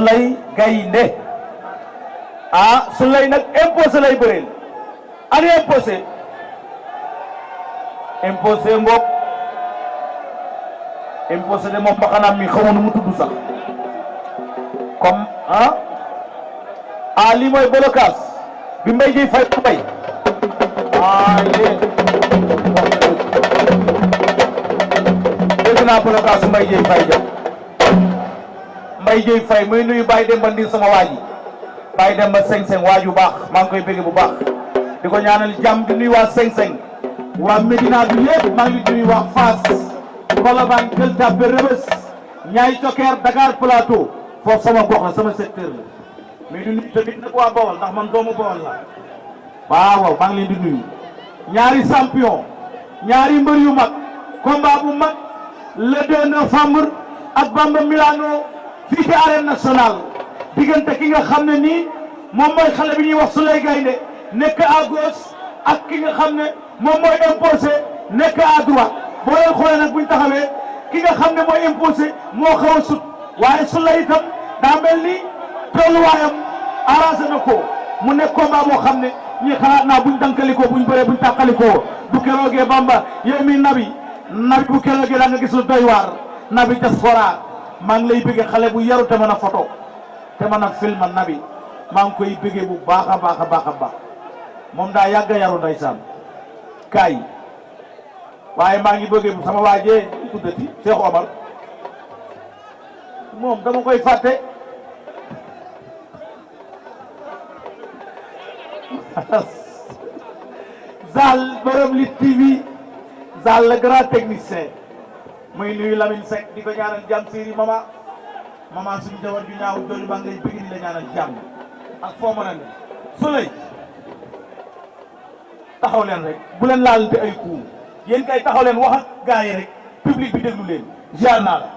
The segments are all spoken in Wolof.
Souleye Gaynde ah Souleye nag imposé lay bëreel ani imposé ngoog imposé de moom baxanaam mi xamoon nu mu tudd sax comme lii mooy blocage bi Mbaye Dieye Faye bay dégg naa blocage su Mbaye Dieye Faye jëm Mbaye Dieye Faye muy nuyu Baye Demba Ndir sama waa ji Baye Demba seng-seng waaju baax maa ngi koy bëgg bu baax di ko ñaanal jàmm di nuyu waa seng-seng waa Médina bi yëpp maa ngi nuyu waa Fass Colobane Gueule Tapée Rebeuss Niayes Thioker Dakar Plateau foofu sama gox la sama secteur la mais di nuyu tamit nag waa Bawol ndax man doomu Bawol la waaw maa ngi leen di nuyu ñaari champion ñaari mbër yu mag combat bu mag le 2 novembre ak Bamba Milano fii ci arène nationale diggante ki nga xam ne nii moom mooy xale bi ñuy wax Souleye Gaynde nekk à gauche ak ki nga xam ne moom mooy imposé nekk à droite boo leen xoolee nag buñ taxawee ki nga xam ne mooy imposé moo xaw a sut waaye Souleye itam daa mel ni tolluwaayam arrangé na ko mu nekk combat moo xam ne ñi xalaat naa buñ dankalikoo buñ bëree buñ tàqalikoo bu keroogee Bamba yow mi nabi bu keroogee da nga gis lu doy waar nabi diaspora maa ngi lay bëggee xale bu yaru te mën a photo te mën a film nabi maa ngi koy bëggee bu baax a baax a baax a baax moom daa yàgg a yaru ndeysaan kaay waaye maa ngi bëggee sama waajee tuddati Cheikh Omar moom dama koy fàtte Zal borom li TV Zal le grand technicien muy nuyu Lamine Seck di ko ñaanal jàmm séeri mama suñu jawar ju ñaaw jooju maa ngi lay bëgg di la ñaanal jàmm ak foo mën a ne Souleye taxaw leen rek bu leen laalante ay coup yéen kay taxaw leen wax ak gars yi rek public bi déglu leen ziar naa la.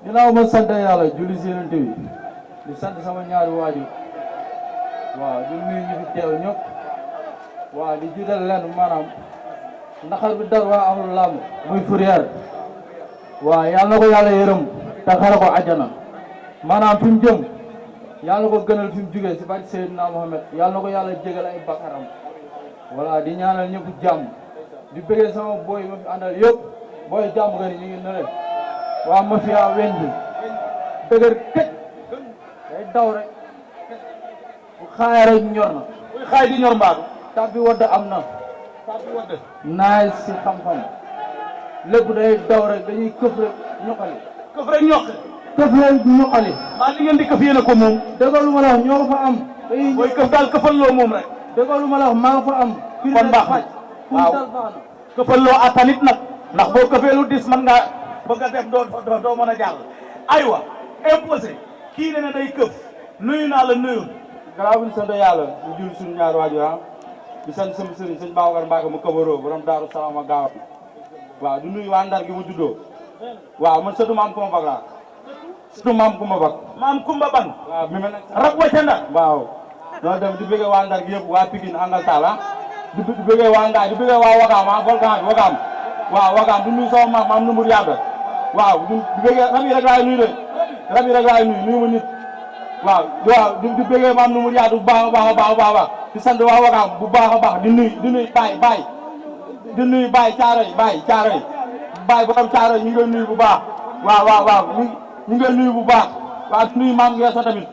ginnaaw ma sant yàlla julli si yonent bi di sant sama ñaari waajur waaw di nuyu ñu fi teew ñëpp waaw di jiital leen maanaam ndaxar bi dar waa amul làmb muy Fourrière waaw yàlla na ko yàlla yërëm te xare ko àjjana maanaam fi mu jëm yàlla na ko gënal fi mu jugee si barke Seydina Mohamed yàlla na ko yàlla jégal ay bakaram voilà di ñaanal ñëpp jàmm di bëggee sama booy ma fi àndal yëpp booy jàmm gën ñu ngi ne leen waa mafia weñ bi dëgër këj day daw rek bu xaay rek ñor na buy xaay di ñor mbaadu tàbbi wadd am na naay si xam-xam lépp day daw rek dañuy këf rek ñoqali këf rek ñoqali maa li ngeen di këf yéen a ko moom dëggal lu ma la wax ñoo ko fa am booy këf daal këfal loo moom rek dëggal lu ma la wax maa nga fa am kon baax na waaw këfal loo atanit nag ndax boo këfee lu dis man nga bëgg a def doo mën a jàll aywa imposé kii ne day këf nuyu naa la nuyu garaaw buñ sant yàlla ñu jul suñu ñaari waajur di sant sama sëriñ sëñ Babacar Mbacke mu kabaroo borom Daaru Salaam ak gaaw waaw du nuyu waa Ndar gi mu juddoo waaw man sëtu maam Kumba Bak laa sëtu maam Kumba Bak waaw mi ma nekk rab wacca Ndar waaw loolu dem di bëggee waa Ndar gi yëpp waa Pikine Angaltal di bëggee waa Ngaay di bëggee waa Wakaam volcan bi Wakaam waaw Wakaam du nuyu sama maam Numur Yàgg waaw di bëggee rab yi rek laay nuyu de rab yi rek laay nuyu ma nit waaw di bëggee maam Numur Yàgg bu baax a baax di sant waa Wakaam bu baax a baax di nuyu baay di nuyu baay caaroy baay borom caaroy ñu ngi leen nuyu bu baax waaw ñu ngi leen nuyu bu baax waaw di nuyu maam Ngeesa tamit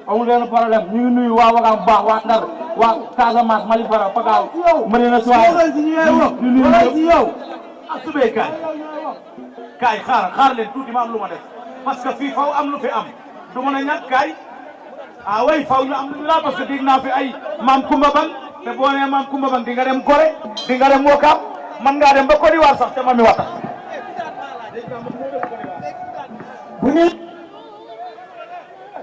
amul benn problème ñu ngi nuyu waa Wakaam bu baax waa Ndar waa Casamance Malifara Pakaaw Marina Suwaay di nuyu yow asubee kaay xaar leen tuuti ma am lu ma def parce que fii faw am lu fi am du mën a ñàkk kaay way faw ñu am lu la parce que dégg naa fi ay maam Kumba Bang te boo nee maam Kumba Bang di nga dem Gorée di nga dem Wakaam man ngaa dem ba Côte d'Ivoire sax te mami wata bu ni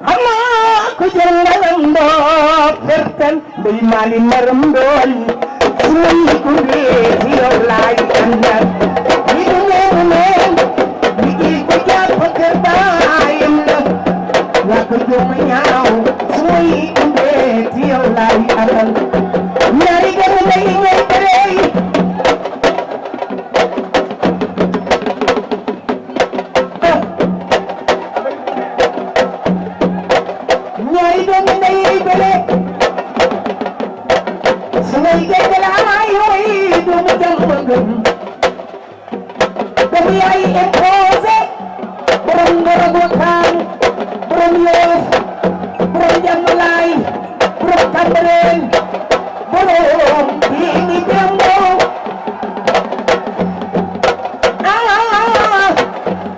xanaa ko jëngalam ndoo perten ndey maali maram ndool su ma ko ngee ci yow laay àndal ni du neenu neen ni kii ko jàpp kër baayam la yaa ko jom ñaaw su ma ngee ci yow laay àndal ñaari gën lay ñooy bëree doomi ndey bele su may dégg laa yooy doomu jàmm gën doomu yaay imposé borom ngorog wakaan borom Yoff borom jàmmalaay borom Cambérène borom bii ngi dembo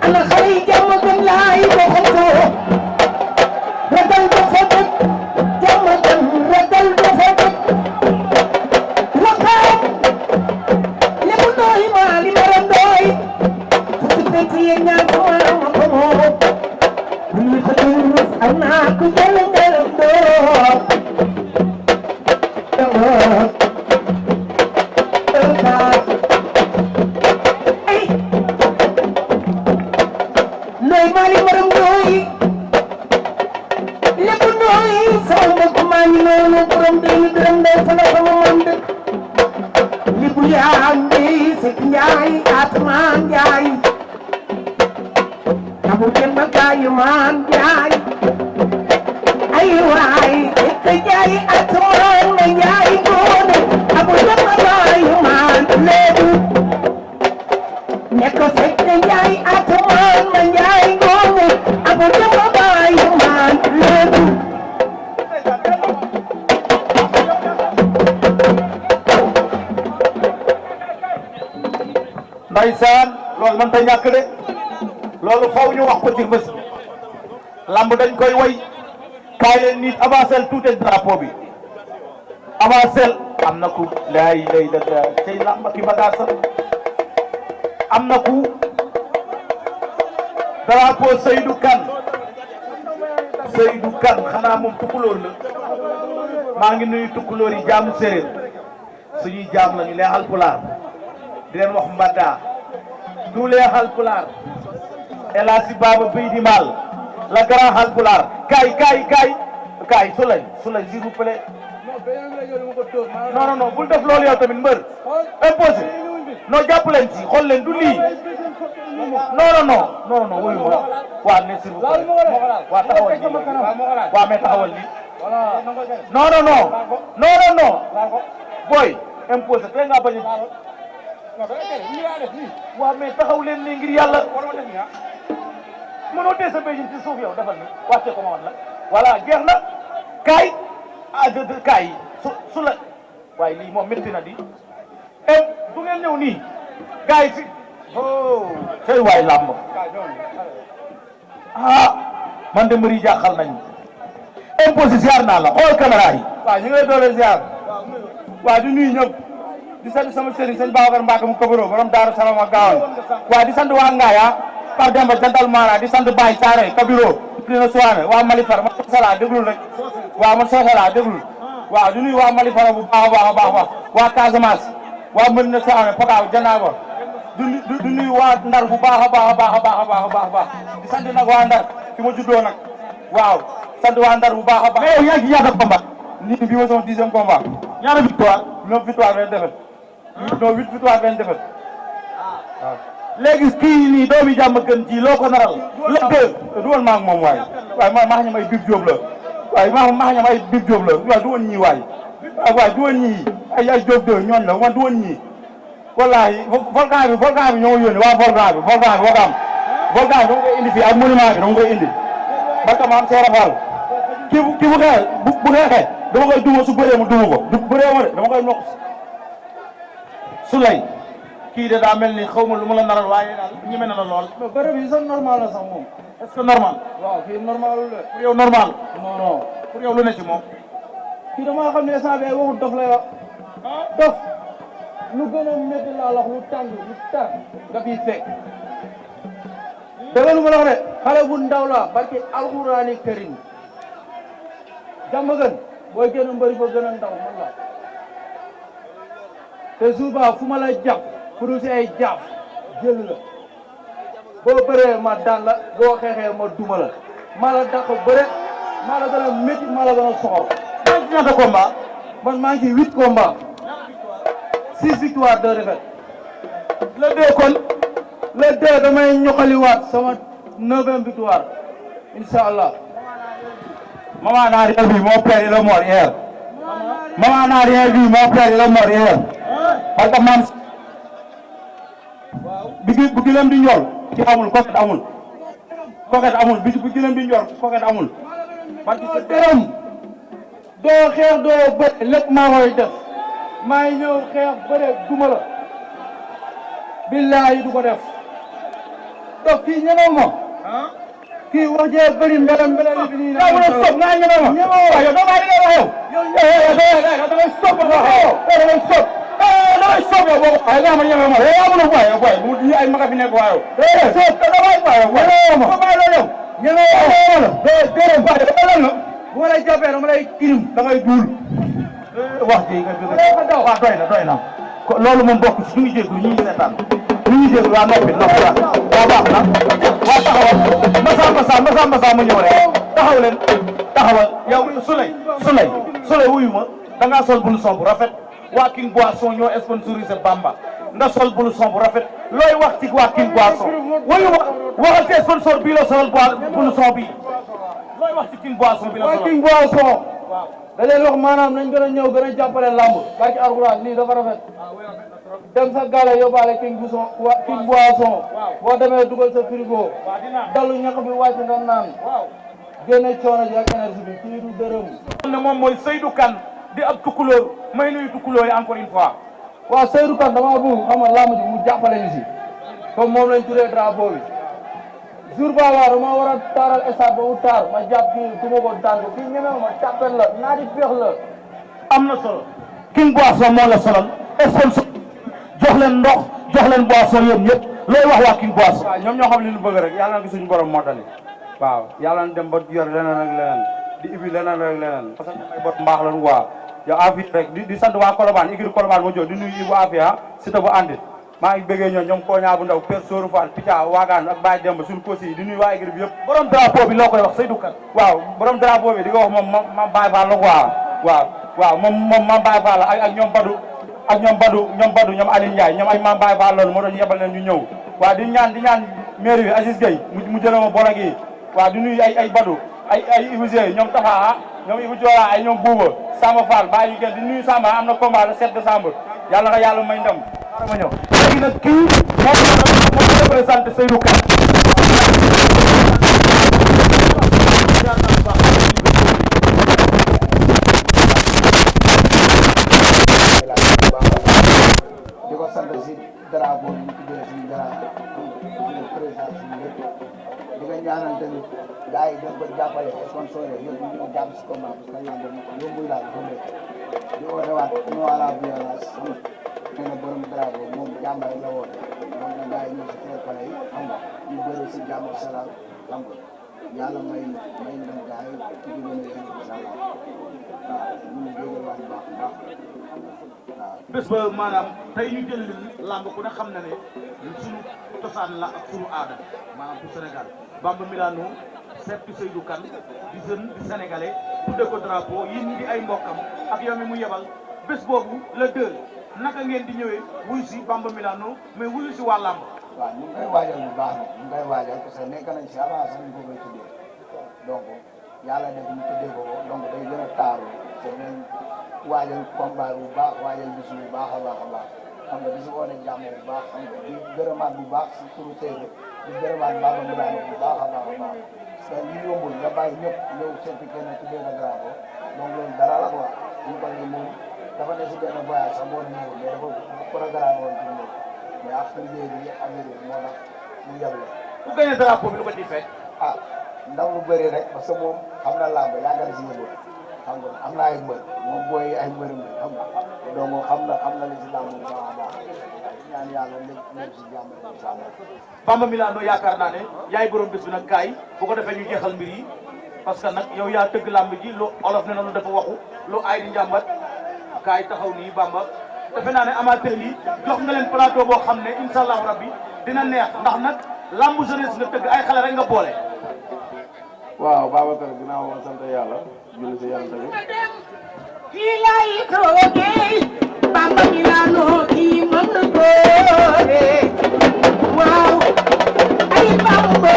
ana xale yi jàmm gën laay doxantoo ragal du fa dëkk jàmm gën ragal du fa dëkk wakaam lébu ndooy maa li maram ndooy fukki fekk yéen ñaar sama ma ko moo bu ñuy ko tuus am naa ku jël ngalam doo nooy maa li maram ndooy lébu ndooy sama mbokk maa ngi noonu borom day dërëm day fa la sama mam dëkk libu yaa ngi Sekk Njaay Atman Njaay abu dem ba gaayu maan Njaay ay waay Sekk Njaay Atman na Njaay ngoone abu dem ba gaayu maan lébu nekk Sekk Njaay Atman na Njaay ngoone abu dem ba gaayu maan lébu Ndeysaan loolu man ta ñàkk de loolu faw ñu wax ko ci bés lamb dañ koy way kaay leen nit avancel tuuti drapeau bi avancel am na ku laay lay da cey lamb ki bagaasam am na ku drapeau Seydou Kane xanaa moom tukkulóor la maa ngi nuyu tukkulóor yi jaamu séeréer suñuy jaam lañu lee Haalpulaar di leen wax mbadda tous les Haalpulaar El Hadji Baba Beydi Mal la grand Haalpulaar kaay Souley s'il vous plaît non bul def loolu yow tamit mbër imposé non jàpp leen ci xool leen du lii non wuyu ma waa ne s'il vous plaît waa taxawal nii waa mais taxawal nii non booy imposé te nga bañ a waaw mais taxaw leen nii ngir yàlla mënoo tee sa béjjin ci suuf yow defal ni wàcce ko ma wan la voilà jeex na kaay kaay su la waaye lii moom métti na di du ngeen ñëw nii gars yi si tey waay làmb man de mbëri jaaxal nañu imposé ziar naa la xool caméra yi waaw ñu ngi lay doole ziar waaw di nuyu ñëpp di sant sama sëriñ sëñ Babacar Mbacke mu Kabaro borom Daaru Salaam ak Gaawaan waaw di sant waa Ngaaya Pape Demba Jantal Mara di sant Baye Thiaré Kabiro dina Suwaane waa Malifar man Sala déglul rek waaw man Sala déglul waaw di nuyu waa Malifar bu baax a baax waa Casamance waa Medina Suwaane Pakaaw Jannaaba di nuyu waa Ndar bu baax a baax di sant nag waa Ndar fi ma juddoo nag waaw sant waa Ndar bu baax a baax. mais yow yaa ngi ñaata combat. nii bi ma sama 10e combat. ñaata victoire. 9 victoire 20 défaite. non 8 victoire 20 défaite. waaw. léegi kii nii doomi jàmm gën ji loo ko naral. du woon maa ak moom waaye maa ñam ay Bib Diop la waaye maa ñam ay Bib Diop la waaye du woon ñii waaye du woon ñii ay Diop de ñooñ la man du woon ñii wallahi volcan bi ñoo yónni waa volcan bi volcan dama koy indi fii ak monument bi dama koy indi barka maam Seera Fall kii bu xeexee dama koy duma su bëree mu duma ko du bëree ma de dama koy noq Souley kii de daa mel ni xaw ma lu ma la naral waaye daal ñeme na la lool. mais bëre bi sax normal la sax moom. est-ce que normal. waaw kii normal la. pour yow normal. non pour yow lu ne ci moom. kii damaa xam ne instant bii waxu dof lay wax. dof lu gën a métti laa wax lu tàng lu tar nga fiy fekk. dëgg lu ma la wax de xale bu ndaw la barki alxuraani karim jàmm gën booy gën a mbëri ba gën a ndaw man la te suba fu ma la jàpp pour si ay jaaf jël la boo bëree ma daan la boo xeexee ma duma la maa la dàq bëre maa la gën a métti maa la gën a soxor. maa ngi ci ñaata combat. man maa ngi ci 8 combats 6 victoires 2 défaites. le 2 kon. le 2 damay ñoxaliwaat sama 9e victoire incha allah. Maman n'a rien vu, mon père il est mort hier. Maman n'a rien vu, mon père il est mort hier. Parce que man bu gileem di ñor ci amul koket amul. Koket amul bu gileem di ñor koket amul. Parce que dërëm doo xeex doo bëre lépp maa koy def maay ñëw xeex bëre duma la billaahi du ko def donc kii ñemew ma kii wax jee bëri mbelam mbelam bi nii daa mën a sob nga ñeme ma waaw yow doo bàyyi li ngay wax yow da ngay sob da ngay sob damay sob yow boo ko nga ma ñeme ma yow yaa mën a boy boy bu ñi ay maga fi nekk waaw sob da damay boy boy ma bàyyi loolu yow ñeme ma la déedéet ba lan la bu ma lay jàppee dama lay kirim da ngay duul wax ji nga bëgg waaw doy na loolu moom bokk ci ñu ngi jégalu ñu ngi seetaan ñu ngi jégalu waa noppi waaw baax na waa taxawal masa ma ñëw rek taxawal yow Souley wuyu ma da ngaa sol blouson bu rafet waa King Boisson ñoo sponsorisé Bamba nga sol blouson bu rafet looy wax ci waa King Boisson wuyu ma waxal ci sponsor bii la solal blouson bii looy wax ci King Boisson bi la solal King Boisson da leen wax maanaam nañ gën a ñëw gën a jàppale lamb barki Alxuraan lii dafa rafet dem sa gala yóbbaale King Boisson boo demee dugal sa frigo dalu ñax bi wàcc nga naan génne coono ji ak énergie bi kii du dërëm ne moom mooy Seydou Kane di ab tukkulóor may nuyu tukkulóor yi encore une fois waaw Seydou Kane dama bëgg xam nga lamb ji mu jàppale ñu si comme moom lañ tuddee drapeau bi jour baba dama war a taaral stade ba mu taar ma jàpp kii du ma ko daan ko kii ñemew ma tàppen la ñaari féex la am na solo King Boisson moo la solal sponsor jox leen ndox jox leen boisson yéen ñëpp looy wax waa King Boisson waaw ñoom ñoo xam li ñu bëgg rek yàlla na ko suñu borom mottali waaw yàlla na dem ba yor leneen ak leneen di ibi leneen ak leneen parce que ñoom ay bot mbaax lañu waa yow Afia rek di sant waa Colobane igri Colobane ma jox di nuyu Ibou Afia Sita bu àndi maa ngi bëggee ñoom Koña bu ndaw Père Sourou Fall Pica Waagaan ak Baye Demba suñu kosi yi di nuyu waa igri bi yëpp borom drapeau bi loo koy wax Seydou Kane waaw borom drapeau bi di ko wax moom ma Baye Fall la quoi waaw moom ma Baye Fall ak ñoom Badou ñoom Aliou Ndiaye ñoom ay Mame Baye Fall loolu moo doon yebal leen ñu ñëw waaw di ñaan mairie bi Aziz Gueye mu jëlee ma bolog yi waaw di nuyu ay Badou ay Ibou Zeye ñoom Tafa ñoom Ibou Diola ay ñoom Bouba Samba Fall bàyyi ñu kenn di nuyu Samba am na combat le 7 décembre yàlla nga yàlla may ndam ma ñëw léegi nag kii moo représenté Seydou Kane di ko sant si drapeau bi ñu tuddee suñu drapeau suñu président suñu lépp di nga ñaanal tamit gars yi dañ ko jàppale sponsor yi yëpp ñu jàpp si combat parce que lamb yombul daal dafa métti di woote waat non à la violence nee na borom drapeau moom jàmbaar la woote donc na gars yi ñëw si fair play yi xam nga ñu bëri si jàmm ak salaam xam nga yàlla may ndam gars yi ci gën a yéen incha allah waaw ñu ngi jégal waat baax baax bés ba maanaam tey ñu jël làmb ku ne xam na ne suñu cosaan la ak suñu aada maanaam du Sénégal Bamba Milano seeti Seydou Kane di jeune di sénégalais tudde ko drapeau yi ñu di ay mbokkam ak yow mi mu yebal bés boobu le 2 naka ngeen di ñëwee wuyu si Bamba Milano mais wuyu si waa làmb waaw ñu ngi koy waajal bu baax nag ñu ngi koy waajal parce que nekk nañ si avant sax ñu ko koy tuddee donc yàlla def ñu tuddee ko donc day gën a taaru te nañ waajal combat bu baax waajal bis bu baax a baax a baax xam nga di si wane jàmm bu baax xam nga di gërëmaat bu baax si turu Seydou di gërëmaat Bamba Milano bu baax a baax a baax parce que li yombul nga bàyyi ñëpp ñëw seeti kenn tuddee ko drapeau donc loolu dara la quoi ñu ko ni moom dafa ne si benn voyage sax moo ñëwul mais dafa programme woon pour ñëw mais ak liggéey bi affaire yi moo tax mu yeble ku gagné drapeau bi lu ko di fekk ah ndaw lu bëri rek parce que moom xam na làmb yàgg na si yëngu xam nga am na ay mbër moom booy ay mbëram la xam nga donc xam na li si làmb bu baax a baax ñaan yàlla lépp si jàmm incha allah. Bamba Milano yaakaar naa ne yaay borom bés bi nag kaay bu ko defee ñu jeexal mbir yi parce que nag yow yaa tëgg làmb ji lu olof ne noonu dafa waxu lu ay di njàmbat kaay taxaw nii Bamba defe naa ne amateur yi jox nga leen plateau boo xam ne incha allah rabbi dina neex ndax nag làmb jeunesse nga tëgg ay xale rek nga boole. waaw Babacar ginnaaw ma sant yàlla julli si yàlla tamit fii laay toogee Bamba Milano kii mën na góore waaw ay Bamba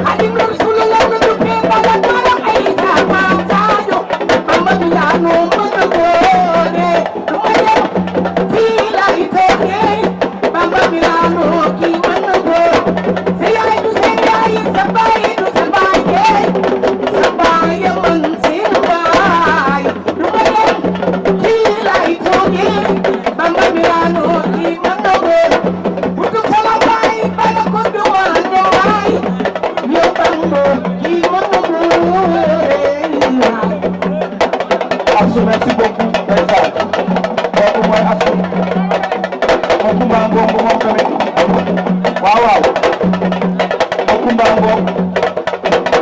Xaadimu Rasuul la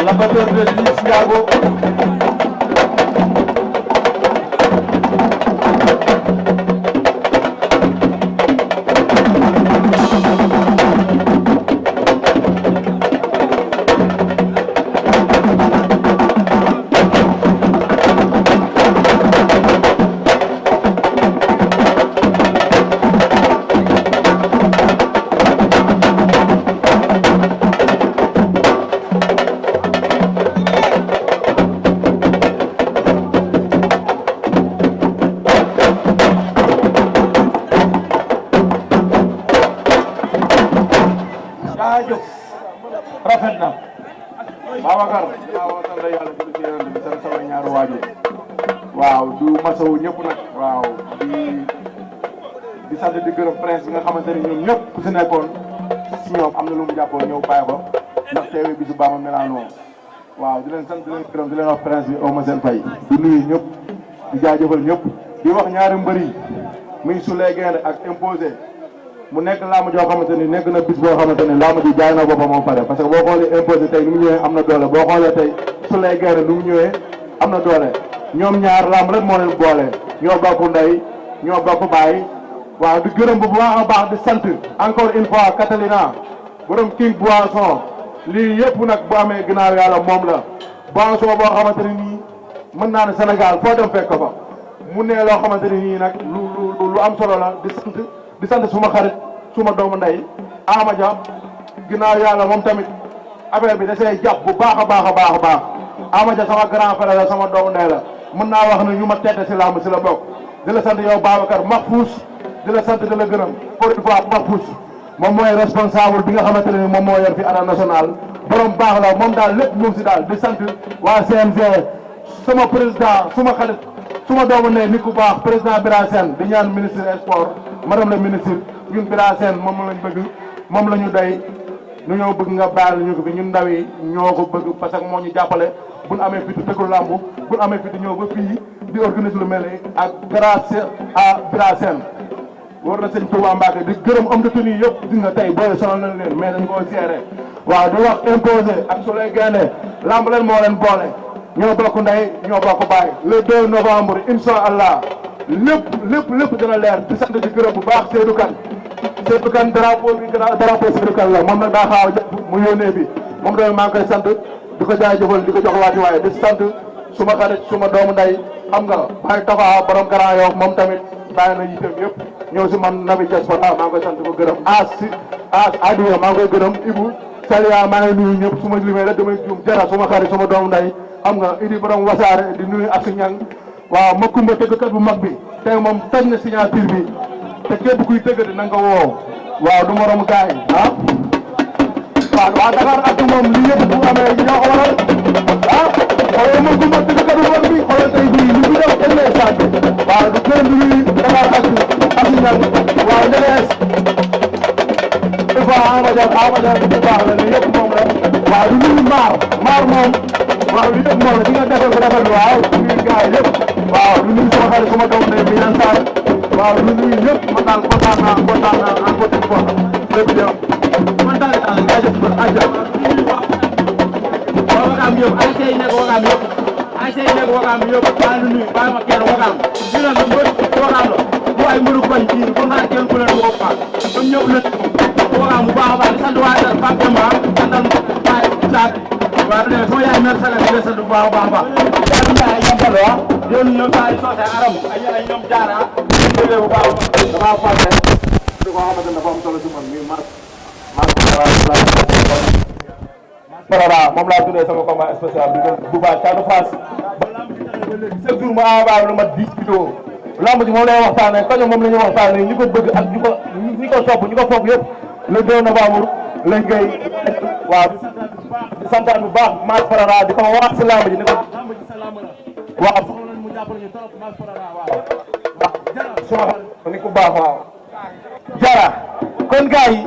la batteur de Liss Ndiago rafet na Babacar waaw sant yàlla jël ci yéen di sant sama ñaari waajur waaw du masawu ñëpp nag waaw di sant di gërëm prince bi nga xamante ni ñoom ñëpp ku si nekkoon si ñoom am na lu mu jàppoon ñëw bàyyi ko ndax teewee bisu Bamba Milano waaw di leen sant di leen gërëm di leen wax prince bi aw ma seen fay di nuyu ñëpp di jaajëfal ñëpp di wax ñaari mbër yi muy Souleye Gaynde ak Imposé mu nekk laamu joo xamante ni nekk na bis boo xamante ni laamu ji jaay na boppam moo pare parce que boo xoolee Imposé tey nu mu ñëwee am na doole boo xoolee tey Souleye Gaynde nu mu ñëwee am na doole ñoom ñaar laamu rek moo leen boole ñoo bokk ndey ñoo bokk baay waaw di gërëm bu baax a baax di sant encore une fois Catalina borom King Boisson lii yëpp nag bu amee ginnaaw yàlla moom la boisson boo xamante ni nii mën naa ne Sénégal foo dem fekk fa mu ne loo xamante ni nii nag lu am solo la di sant suma xarit suma doomu ndey Ama Dia ginnaaw yàlla moom tamit affaire bi da see jàpp bu baax a baax a baax a baax Ama Dia sama grand frère la sama doomu ndey la mën naa wax ne ñu ma tette si làmb si la bokk di la sant yow Babacar Mahfous di la sant di la gërëm pour une fois Mahfous moom mooy responsable bi nga xamante ne moom moo yor fi arène nationale borom baax la moom daal lépp moom si daal di sant waa CNG sama président suma xarit suma doomu ndey nit ku baax président Bira Sène di ñaan ministre des sports madame la ministre ñun Bira Sène moom lañ bëgg moom la ñu doy nu ñoo bëgg nga baal ñu ko fi ñun ndaw yi ñoo ko bëgg parce que moo ñu jàppale buñ amee fitu tëggul làmb buñ amee fitu ñëw ba fii di organiser lu mel ni ak grâce à Bira Sène war na sëñ Touba Mbacke di gërëm homme de tenue yëpp gis nga tey booy sonal nañ leen mais dañ koo seere waaw di wax Imposé ak Souleye Gaynde lamb leen moo leen boole ñoo bokk ndey ñoo bokk baay le 2 novembre incha allah lépp dina leer di sant di gërëm bu baax Seydou Kane drapeau bi drapeau Seydou Kane la moom nag daa xaaw a jàpp mu yónnee bi moom tamit maa ngi koy sant di ko jaajëfal di ko jox waati waaye di sant suma xarit suma doomu ndey xam nga Baye Tafa borom Grand Yoff moom tamit bàyyi na yitam yëpp ñëw si man Nabi Diaspora maa ngi koy sant ko gërëm Adiya maa ngi koy gërëm Ibou Salia maa ngi nuyu ñëpp su ma limee rek damay juum Jara suma xarit suma doomu nday xam nga Idi borom Wasaare di nuyu ak si ñang waaw ma kumba tëggkat bu mag bi tey moom toj na signature bi te képp kuy tëgg di na nga ko woo waaw du morom gaay ah waaw Dakar ak moom li yëpp bu amee ñoo ko waral ah xoolal ma kumba tëggkat bu mag bi xoolal tey bii ñu ngi def ëllëg sant waaw du gërëm di nuyu Dakar ak si ñang waaw ndegees Ama Dia bu baax la ne yëpp moom la waaw du nuyu maar moom waaw li yëpp moom la di nga defal ko defal waaw du nuyu gars yi yëpp waaw du nuyu sama xarit sama doom ne bi yan saar waaw du nuyu yëpp man daal kontaan naa encore une fois lépp jëm man daal jaajëf ba àjjal Wakaam yëpp ay say nekk Wakaam yëpp baa nu nuyu baa ma kenn Wakaam ñu ne la mbër Wakaam la bu ay mbëru koñ kii bu xaar kenn ku leen woo paak ñoom ñëpp la Wakaam bu baax a baax di sant waa Dar Pape Demba santal Baye Saak waaw du sama yaay mère Saga di la sant bu baax a baax a baax Jaadu Njaay yambal wa yoon ñoom saa yi soose aram ay ñoom jaara ñu bëggee bu baax damaa fàtte di ko xamante ne dafa am solo si man mi Parara moom laa tuddee sama combat spécial bi bu baax Thiatou Fass ba lamb ji ba léegi chaque jour ma envoyé lu mat 10 vidéo lamb ji moom lay waxtaanee kaño moom la ñuy waxtaanee ñi ko bëgg ak ñi ko sopp ñi ko foog yëpp le 2 novembre lañ koy waaw di santaan bu baax Mass Parara di ko wax si lamb ji ni ko lamb ji sa lamb la waaw soxla nañ mu jàppale ñu trop Mass Parara waaw jara suma xarit ni ku baax waaw jara kon gars yi